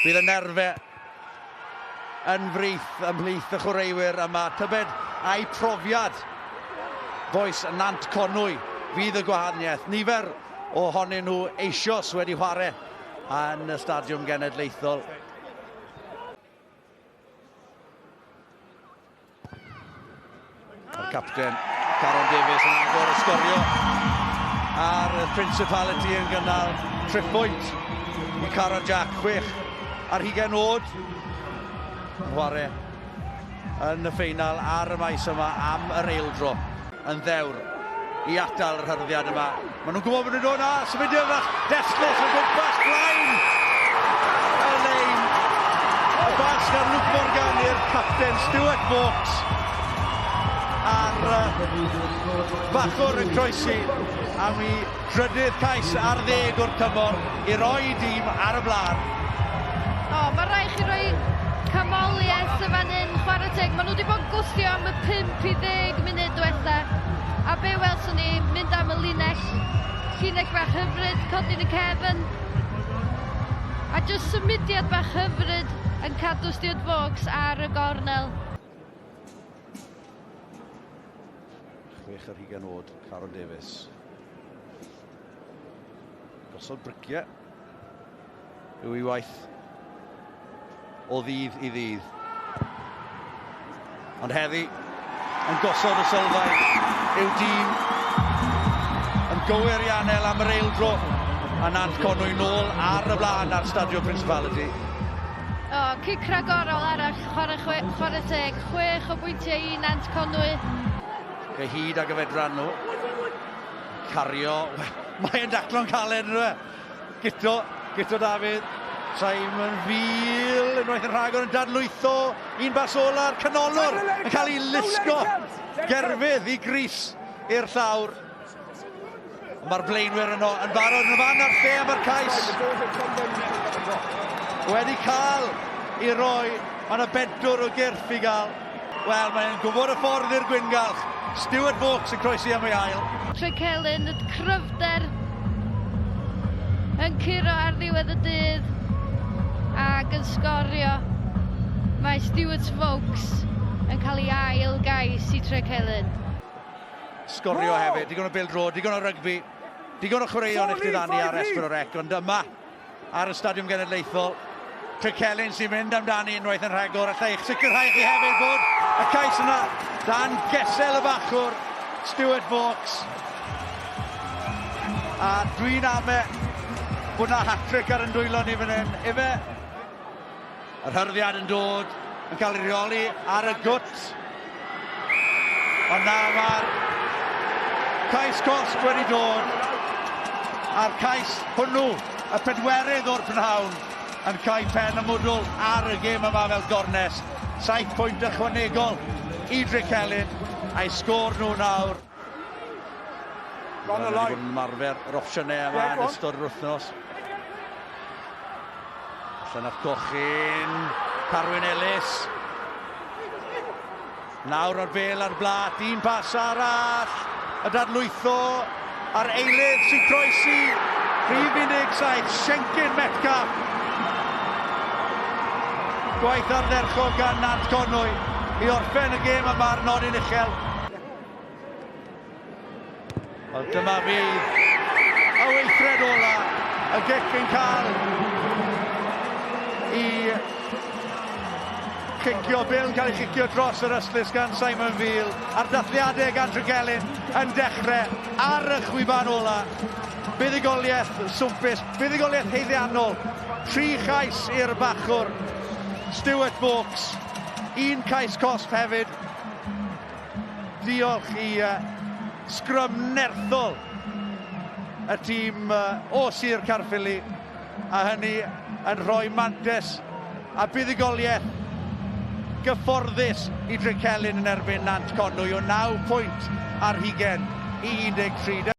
Bydd y nerfe yn frith ymhlith y chwaraewyr yma. Tybed ai profiad bois Nant Conwy fydd y gwahaniaeth. Nifer ohonyn nhw eisioes wedi chwarae yn y Stadiwm Genedlaethol. Mae'r capten Caron Davies yn agor y sgorio ar y Principality yn gynnal triphwynt i Caron Jack, 26 oed yn chwarae yn y ffeinal ar y maes yma am yr eildro yn ddewr i atal yr hyrddiad yma. Maen nhw'n gwybod bod nhw'n dod na, symudiad fach, Deslis o gwmpas blaen y lein. Y bas gan Luke Morgan i'r capten Stuart Vaux. A'r bachwr yn croesi am i drydydd cais ar ddeg o'r tymor i roi dîm ar y blaen. O, mae rhaid chi roi camoliaeth y fan hyn, chwarae teg. Maen nhw wedi bod yn gwthio am y 5 i 10 munud diwetha. A be welson ni, mynd am y linell, llinell fach hyfryd, codi'n y cefn. A jyst symudiad bach hyfryd yn cadw Stuart Vaux ar y gornel. 26 oed, Caron Davies. Gosod briciau yw ei waith o ddydd i ddydd. Ond heddi, yn gosod y sylfaen i'w dîm yn gywir i anel am yr eildro a Nant Conwy nôl ar y blaen ar Stadio Principality. O, cic rhagorol arall, chwarae, chwe, chwarae teg, chwech o bwyntiau i Nant Conwy. Fe hyd ag y fedran nhw. Cario, mae'n daclo'n caled yn e? Guto, Guto Dafydd, Simon Veal unwaith yn rhagor yn dadlwytho, un bas ola'r canolwr yn cael ei lusgo gerfydd i gris i'r llawr. Mae'r blaenwyr yno yn barod yn y fan a'r lle am yr cais. Wedi cael i roi, mae yna bedwr o gyrff i gael. Wel, mae'n gwybod y ffordd i'r gwyngalch. Stuart Vaux yn croesi am ei ail. Trecelyn, y cryfder yn curo ar ddiwedd y dydd ac yn sgorio. Mae Stuart Vaux yn cael ei ail gais i Trecelyn. Sgorio hefyd, digon o bêl-droed, digon o rygbi, digon o chwaraeon i'ch diddanu ar S4C, ond yma ar y Stadiwm Genedlaethol, Trecelyn sy'n mynd amdani unwaith yn rhagor. Alla i'ch sicrhau chi hefyd bod y cais yna dan gesel y bachwr, Stuart Vaux. A dwi'n ame bod na hat-trick ar yn dwylo ni fan hyn. Efe, yr hyrddiad yn dod, yn cael ei reoli ar y gwt. Ond na, mae'r cais cosb wedi dod. A'r cais hwnnw, y pedwerydd o'r prynhawn, yn cael pen y mwdwl ar y gêm yma fel gornest. 7 pwynt ychwanegol i Drecelyn, a'i sgôr nhw nawr. Wedi bod yn ymarfer yr opsiynau yma yn ystod yr wythnos. Allan at Cochyn, Carwyn Ellis. Nawr ar bel ar blat, un pas arall. Y dadlwytho a'r eilydd sy'n croesi. Rhif 17, Siencyn Metcalf. Gwaith ardderchog gan Nant Conwy i orffen y gêm yma ar nodyn uchel. Wel dyma fydd y weithred ola, y gic yn cael i cicio, Bill yn cael ei chicio dros yr ystlys gan Simon Veal, a'r dathliadau gan Tregelyn yn dechrau ar y chwiban ola. Buddugoliaeth swmpus, buddugoliaeth haeddiannol, tri chais i'r bachwr, Stuart Vaux, un cais cosb hefyd. Diolch i sgrym nerthol y tîm o Sir Caerffili a hynny yn rhoi mantes a buddugoliaeth gyfforddus i Drecelyn yn erbyn Nant Conwy o 9 pwynt ar hugen i 13.